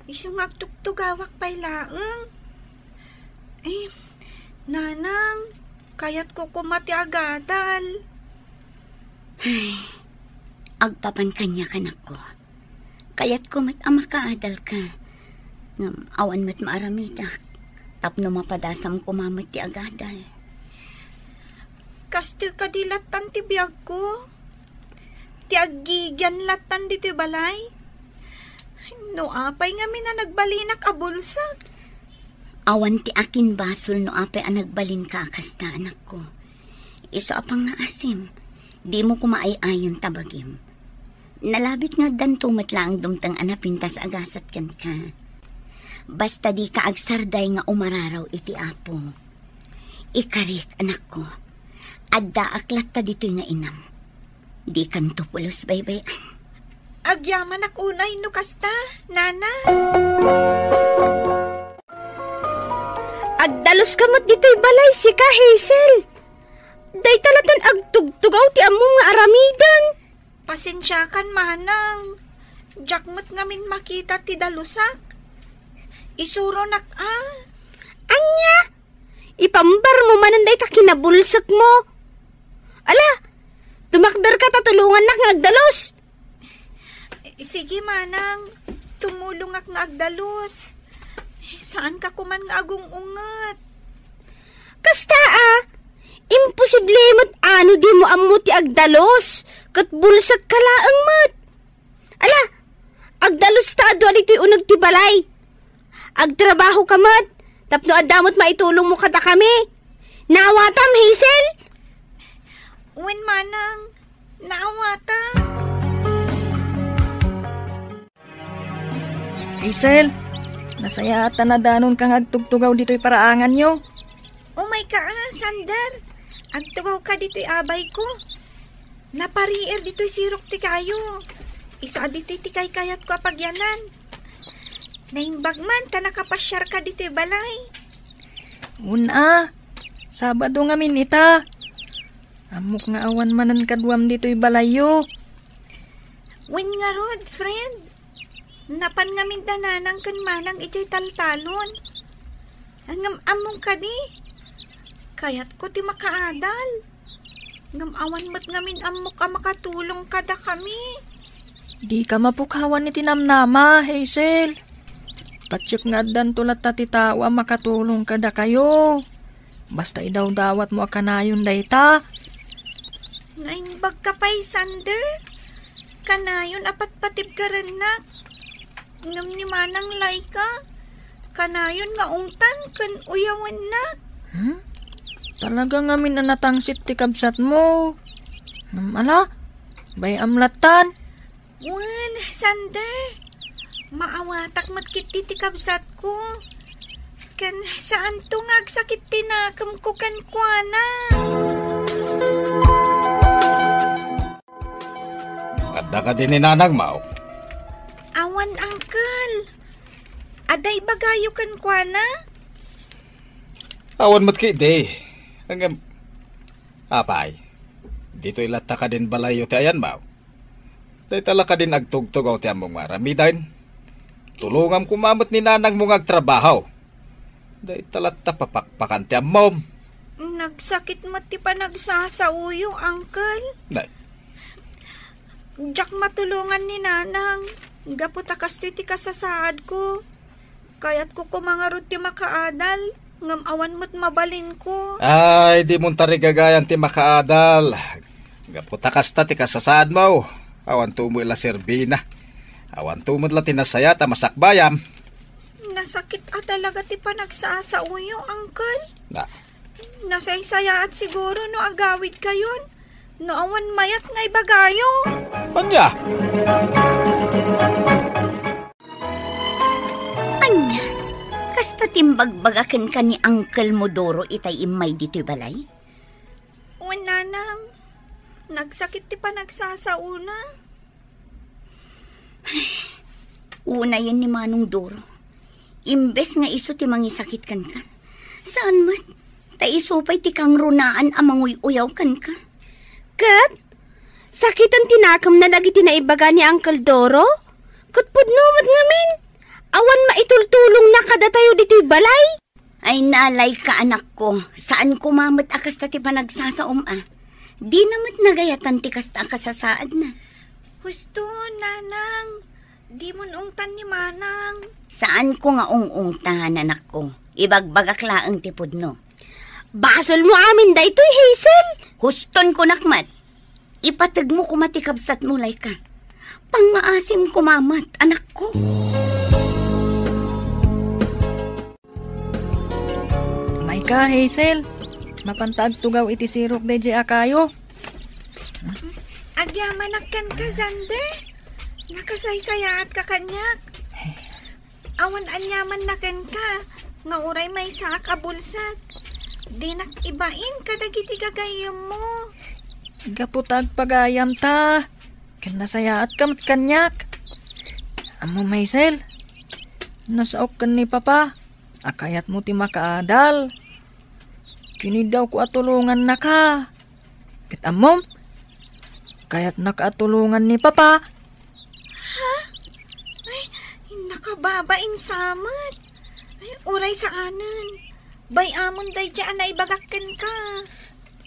Isu nga agtugtugawak pay laeng. Eh, nanang, kayatko koma ti agadal. Ay, agpapan kaniak, anakko. Kayatko met a makaadalka. Ngem awan met maaramidak tapno mapadasam koma met ti agadal. Kastoy kadi lattan ti biagko? Ti aggigian lattan ditoy balay? No apay ngamin a nagbalinak a bulsek? Awan ti akinbasol no apay a nagbalinka a kasta, anakko. Isu a pangngaasim, dimo koma ay-ayon ta bagim. Nalabit nga addanto met laeng dumteng a napintas a gasat kenka. Basta dika agsarday nga umararaw iti Apo. Ikarik, anakko. Addaak latta ditoy nga inam. Dikanto pulos baybay-an. Agyamanak unay no kasta, nana. Agdaluska met ditoy balay, sika, Hazel. Dayta latta agtugtugaw ti ammom nga aramiden. Pasensiakan, manang. Diak met ngamin makita ti dalusak. Isuronak a. Ania? Ipambarmo manen dayta kinabulsekmo. Ala, tumakderka ta tulongannak nga agdalus. Sige, manang. Tumulongak nga agdalus. Saanka koman nga agung-unget. Kasta a, imposible met a no dimo ammo ti agdalus, ket bulsekka laeng met. Ala, agdalus ta adu a ditoy uneg ti balay. Agtrabahoka met, tapno adda met maitulongmo kadakami. Naawatam, Hazel? Wen, manang, naawatam. Hazel, nasayaat ta nadanonka nga agtugtugaw ditoy paraanganyo. Umayka a, Sander. Agtugawka ditoy abayko. Napariir ditoy sirok ti kayo. Isu a ditoy ti kaykayatko a pagyanan. Naimbag man ta nakapasiarka ditoy balay. Wen a, Sabado ngamin ita. Ammok nga awan manen kaduam ditoy balayyo. Wen ngarud, friend. Napan ngamin da nanang ken manang idiay taltalon. Ngem ammom kadi, kayatko ti makaadal. Ngem awan met ngamin ammok a makatulong kadakami. Dika mapukawan iti namnama, Hazel. Patiek nga addanto latta ti tao a makatulong kadakayo. Basta idawdawatmo a kanayon dayta. Naimbag ka pay, Sander. Kanayon a patpatibkarennak. Ngem ni Manang Laika, kanayon nga ungtan ken uyawennak. Hmm? Talaga ngamin a natangsit ti kabsatmo. Ngem ala, bay-am lattan. Wen, Sander, maawatak met ketdi ti kabsatko. Ken saanto nga agsakit ti nakemko kenkuana. Adda kadi ni nanangmo? Awan, uncle. Adda ibagayo kenkuana? Awan met ketdi. Ngem, apay, ditoy latta kadin balayyo ti ayanmo? Dayta la kadin agtugtugaw ti ammom nga aramiden. Tulongam koma met ni nanangmo nga agtrabaho. Dayta latta papakpakan ti ammom. Nagsakit met ti panagsasaoyo, uncle. Nay. Diak matulongan ni nanang. Gapu ta kastoy ti kasasaadko. Kayatko koma ngarud ti makaadal, ngem awan met mabalinko. Ay, dimon tarigagayan ti makaadal. Gapu ta kasta ti kasasaadmo, awanto met la serbina. Awanto met la ti nasayaat a masakbayam. Nasakit a talaga ti panagsasaoyo, uncle. Na. Nasaysayaat siguro no agawidkayon, no awan mayat nga ibagayo. Ania? Ania? Kasta ti imbagbaga kenka ni uncle mo Doro itay immay ditoy balay? Wen, nanang, nagsakit ti panagsasaona. Unayen ni Manong Doro. Imbes nga isu ti mangisakit kenka, saan met, ta isu pay ti kangrunaan a manguy-uyaw kenka. Ket sakiten ti nakemna dagiti naibaga ni Uncle Doro? Ket pudno met ngamin, awan maitultulongna kadatayo ditoy balay? Ay, nalay ka, anakko. Saan koma met a kasta ti panagsasaom a. Dina met nagayatan ti kasta a kasasaadna. Husto, nanang. Dimon ungtan ni manang. Saan ko nga ung-ungtan, anakko. Ibagbagak laeng ti pudno. Basolmo amin daytoy, Hazel. Huston kunak met. Ipategmo koma ti kabsatmo, Laika. Pangngaasim koma met, anakko. Mayka, Hazel. Mapanta agtugaw iti sirok daydiay a kayo. Agyamanak kenka, Xander. Nakasaysayaatka kaniak. Awan aniamanna kenka, nga uray maysaak a bulsek. Dinak ibain kadagiti gagayyemmo. Gapu ta agpagayamta, ken nasayaatka met kaniak. Ammom, Hazel, nasaok ken ni Papa a kayatmo ti makaadal. Kinidawko a tulongannaka. Ket ammom, kayatnaka a tulongan ni Papa. Ha? Ay, nakababain sa met. Ay, uray saanen. Bay-amon daydiay a naibagak kenka.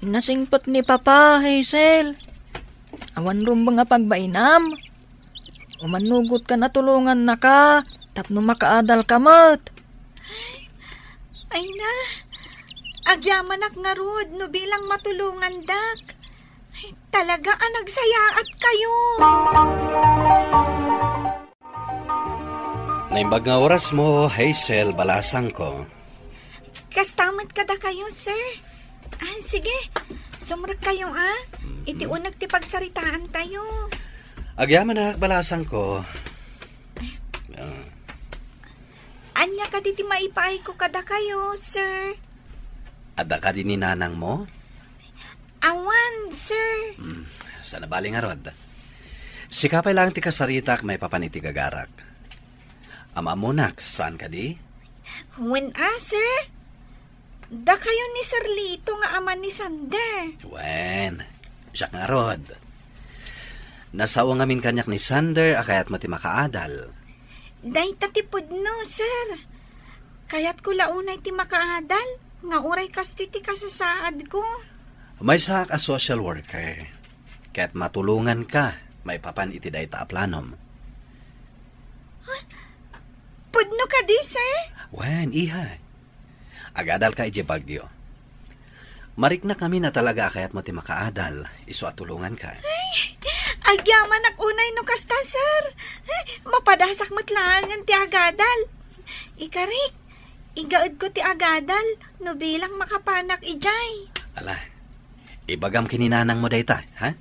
Nasingpet ni Papa, Hazel. Awan rumbeng a pagbainam. Umannugotkan a tulongannaka tapno makaadalka met. Ay na, agyamanak ngarud no bilang matulongandak. Ay, talaga a nagsayaatkayo. Naimbag nga orasmo, Hazel, balasangko. Kasta met kadakayo, sir. Ah, sige. Sumrekkayo, ah. Mm-mm. Iti uneg ti pagsaritaantayo. Agyamanak, balasangko. Ah. Ania kadi ti maipaayko kadakayo, sir? Adda kadi ni nanangmo? Awan, sir. Hmm, saan a bale ngarud. Sika pay laeng ti kasaritak maipapan iti gagarak. Am-ammonak, saan kadi? Wen a, sir. Dakayo ni Sir Lito nga ama ni Sander. Wen, siak ngarud. Nasao ngamin kaniak ni Sander a kayatmo ti makaadal. Dayta ti pudno, sir. Kayatko la unay ti makaadal, nga uray kastoy ti kasasaadko. Maysaak a social worker, ket matulonganka maipapan iti dayta a planom. Huh? Pudno kadi, sir? Wen, iha. Agadalka idiay Baguio. Mariknak ngamin a talaga a kayatmo ti makaadal, isu a tulonganka. Ay, agyamanak unay no kasta, sir. Ay, mapadasak met laengen ti agadal. Ikarik, igaedko ti agadal no bilang makapanak idiay. Ala, ibagam ken ni nanangmo dayta, ha?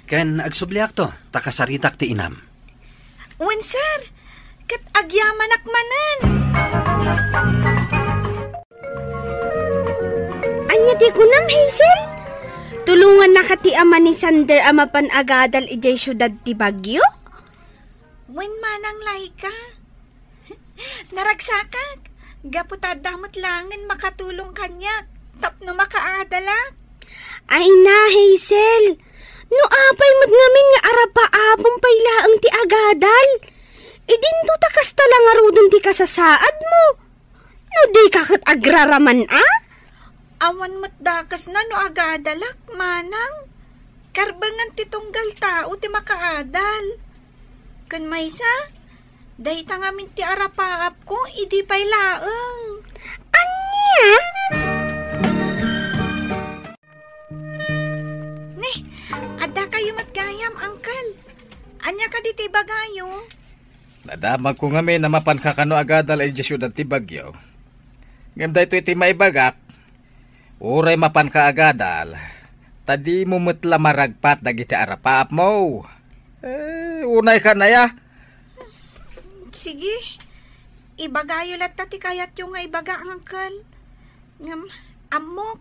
Ken agsubliakto, ta kasaritak ti inam. Wen, sir. Ket agyamanak manen. Ania ti kunam, Hazel? Tulongannaka ti ama ni Sander a mapan agadal idiay siudad ti Baguio? Wen, Manang Laika. Naragsakak, gapu ta adda met laengen makatulong kaniak tapno makaadalak. Ay na, Hazel! No apay met ngamin nga arapaapem pay laeng ti agadal, idinto ta kasta la ngaruden ti kasasaadmo. No dika ket agraraman a? Awan met dakesna no agadalak, manang. Karbengan ti tunggal tao ti makaadal. Ken maysa, dayta ngamin ti arapaapko idi pay laeng. Ania? Ni, adda kayo met gayam, uncle. Ania kadi ti ibagayo? Nadamagko ngamin a mapanka kano agadal idiay siudad ti Baguio. Ngem daytoy ti maibagak, uray mapanka agadal, ta dimo met la maragpat dagiti arapaapmo. Eh, unaykan aya? Sige, ibagayo latta ti kayatyo nga ibaga, uncle. Ngem, ammok,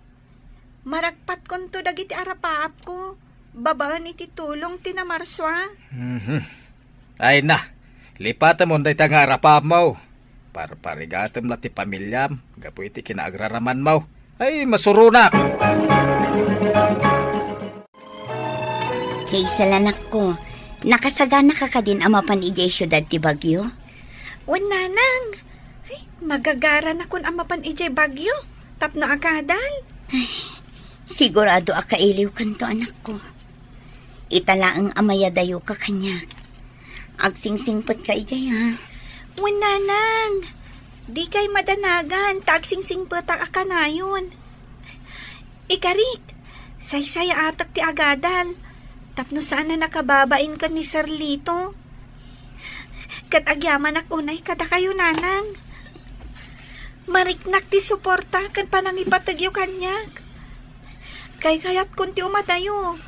maragpatkonto dagiti arapaapko babaen iti tulong ti namarsua. Mhm. Ay na, lipatemon dayta nga arapaapmo. Parparigatem la ti pamiliam gapu iti kinaagraramanmo. Ay, masuronak! Hazel, anakko, nakasaganaka kadin a mapan idiay siudad ti Baguio? Wen, nanang. Ay, magagaranakon a mapan idiay Baguio tapno agadal. Ay, sigurado a kailiwkanto, anakko. Ita laeng a mayadayoka kaniak. Agsingsingpetka idiay, ha? Wen, nanang. Dikay madanagan ta agsingsingpetak a kanayon. Ikarik, saysayaatek ti agadal tapno saan a nakababain ken ni Sir Lito. Ket agyamanak unay kadakayo, nanang. Mariknak ti suporta ken panangipategyo kaniak. Kaykayatkon ti umadayo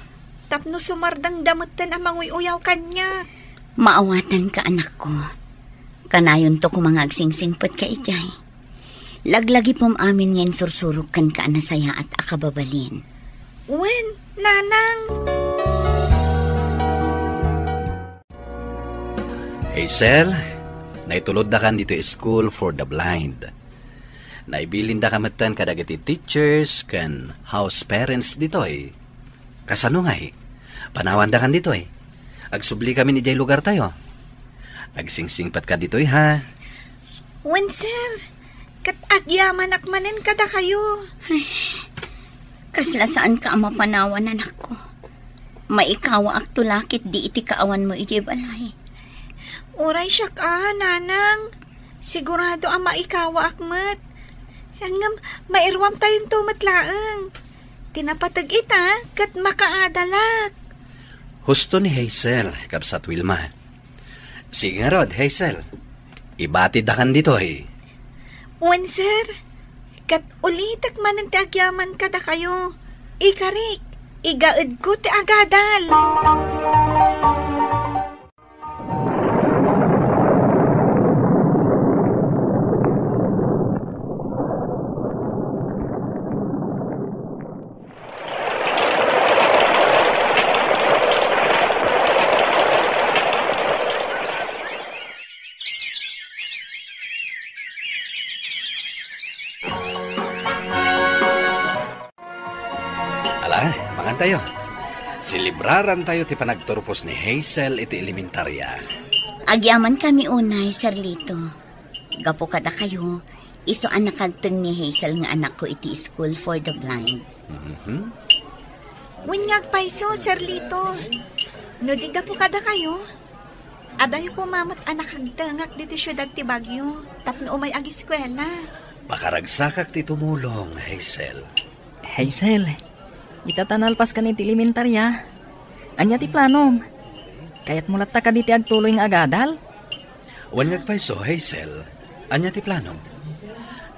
tapno sumardengda metten a manguy-uyaw kaniak. Maawatanka, anakko. Kanayonto koma nga agsingsingpetka idiay. Laglagipem amin nga insursurok kenka a nasayaat a kababalin. Wen, nanang. Hazel, naituloddakan ditoy School for the Blind. Naibilindaka metten kadagiti teachers ken house parents ditoy. Kasano ngay? Panawandakan ditoy. Agsubli kami idiay lugartayo. Agsingsingpetka ditoy, ha? Wen, sir. Ket agyamanak manen kadakayo. Ay, kasla saanka a mapanawan, anakko. Maikawaakto la ketdi iti kaawanmo idiay balay. Uray siak a, nanang. Sigurado a maikawaak met. Ngem, mairuamtayonto met laeng. Ti napateg ita, ket makaadalak. Husto ni Hazel, Kabsat Wilma. Sige ngarud, Hazel. Ibatiddakan ditoy. Wen, sir. Ket ulitek manen ti agyaman kadakayo. Ikarik, igaedko ti agadal. Ala, mangantayo. Selebrarantayo ti panagturpos ni Hazel iti elementarya. Agyamankami unay, Sir Lito. Gapu kadakayo, isu a nakagteng ni Hazel nga anakko iti School for the Blind. Mhm. Wen nga agpayso, Sir Lito. No di gapu kadakayo, adayo koma met a nakagtengak ditoy siudad ti Baguio tapno umay agiskuela. Makaragsakak ti tumulong, Hazel. Hazel, ita ta nalpaskan iti elementaria. Ania ti planom? Kayatmo latta kadi ti agtuloy nga agadal? Wen nga agpayso, Hazel. Ania ti planom?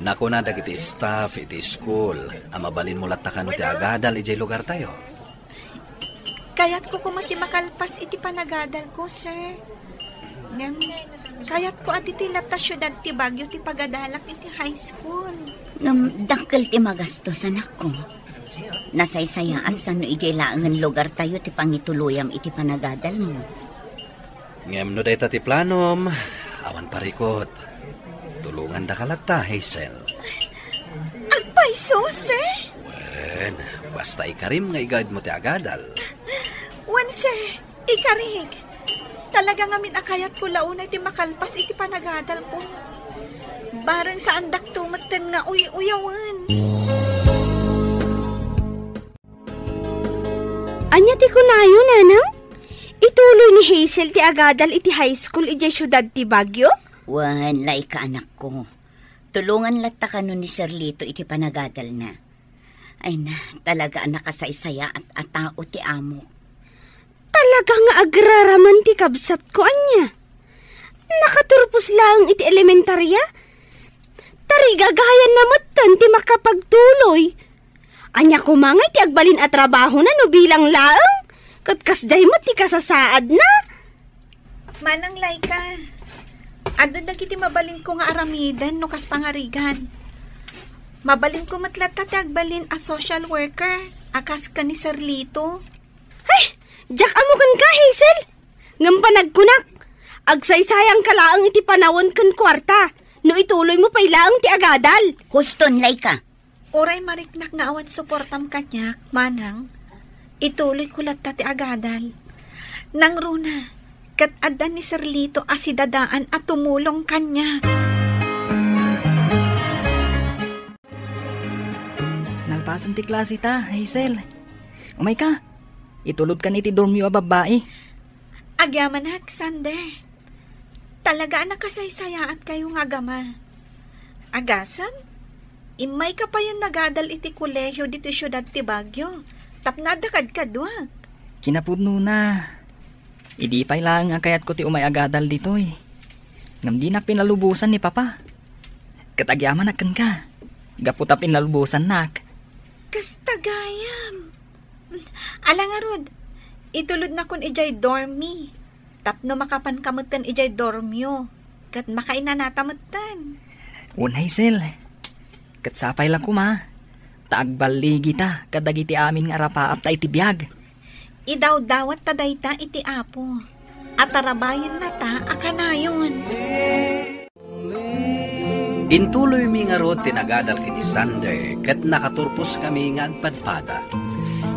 Nakuna dagiti staff iti school a mabalinmo latta kano ti agadal idiay lugartayo. Kayatko koma ti makalpas iti panagadalko, sir. Ngem, kayatko a ditoy latta siudad ti Baguio ti pagadalak iti high school. Ngem, dakkel ti magastos, anakko. Nasaysayaat sano idiay laengen lugartayo ti pangituloyam iti panagadalmo. Ngem no dayta ti planom, awan parikut. Tulongandaka latta, Hazel. Agpayso, sir? Wen, basta ikarim nga igaedmo ti agadal. Wen, sir, ikarik. Talaga ngamin a kayatko la unay ti makalpas iti panagadalko. Bareng saandakto metten nga uy-uyawen. Ania ti kunayo, nanang? Ituloy ni Hazel ti agadal iti high school idiay siudad ti Baguio? Wen, Laika, anakko. Tulongan latta kano ni Sir Lito iti panagadalna. Ay na, talaga a nakasaysayaat a tao ti amok. Talaga nga agraraman ti kabsatko, ania? Nakaturpos laeng iti elementaria? Tarigagayanna metten ti makapagtuloy. Ania koma ngay ti agbalin a trabahona no bilang laeng? Ket kasdiay met ti kasasaadna? Manang Laika, adda dagiti mabalinko nga aramiden no kas pangarigan. Mabalinko met latta ti agbalin a social worker a kas ken ni Sir Lito. Ay, diak ammo kenka, Hazel. Ngem panagkunak, agsaysayanka laeng iti panawen ken kuarta no ituloymo pay laeng ti agadal. Huston, Laika. Uray mariknak nga awan suportam kaniak, manang, ituloyko latta ti agadal. Nangruna, ket adda ni Sir Lito a sidadaan a tumulong kaniak. Nalpasen ti klase ta, Hazel. Umayka. Itulodkan iti dormyo a babbai. Agyamanak, Sander. Talaga a nakasaysayaatkayo nga agama. Agasem, immayka payen nagadal iti kolehio ditoy siudad ti Baguio, tapno adda kadkaduak. Kinapudnona, idi pay laeng a kayatko ti umay agadal ditoy. Ngem dinak pinalubosan ni Papa. Ket agyamanak kenka, gapu ta pinalubosannak. Kasta gayam. Ala ngarud, itulodnakon idiay dorm mi. Tapno makapanka metten idiay dormyo, ket makainanata metten. Wen, Hazel, ket sapay la koma, ta agballigita kadagiti amin nga arapaapta iti biag. Idawdawatta dayta iti Apo, a tarabayennata a kanayon. Intuloymi ngarud ti nagadal ken ni Sander ket nakaturposkami nga agpadpada.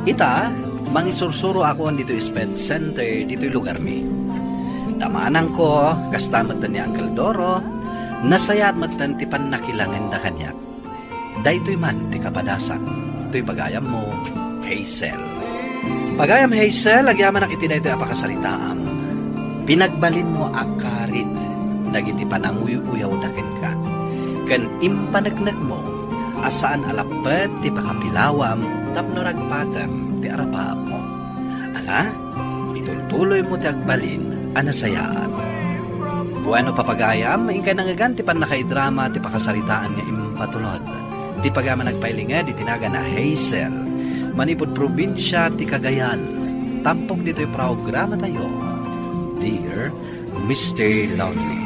Ita, mangisursuroakon ditoy SPED Center ditoy lugarmi. Damanangko, kasta metten ni Uncle Doro, nasayaat metten ti pannakilangenda kaniak. Daytoy man ti kapadasan. Toy pagayammo, Hazel. Pagayam Hazel, agyamanak iti daytoy a pakasaritaam. Pinagbalinmo a karit dagiti pananguy-uyawda kenka, ken impaneknekmo a saan a lappet ti pakapilawam tapno ragpatem ti arapaapmo. Ala, itultuloymo ti agbalin a nasayaat. Bueno, papagayam, inkay nangngegan ti pannakaidrama ti pakasaritaan nga impatulod. Ti pagayam a nagpailinged iti nagan a Hazel, manipud probinsia ti Cagayan. Tampok ditoy programatayo, Dear Mister Lonely.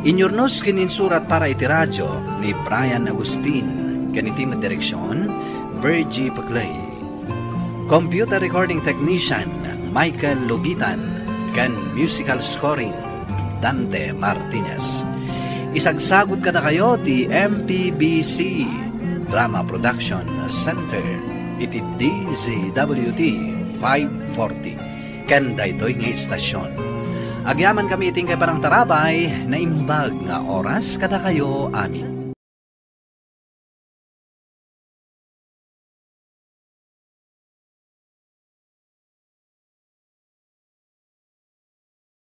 Inyurnos ken insurat para iti radio ni Brian Agustin, ken iti met direksion, Virgie Paclay. Computer recording technician, Michael Lugitan, ken musical scoring, Dante Martinez. Isagsagut kadakayo ti M P B C Drama Production Center iti D Z W T five forty. Ken daytoy nga istasyon, Agyaman kami iti inkay panangtarabay, naimbag nga oras kadakayo amin.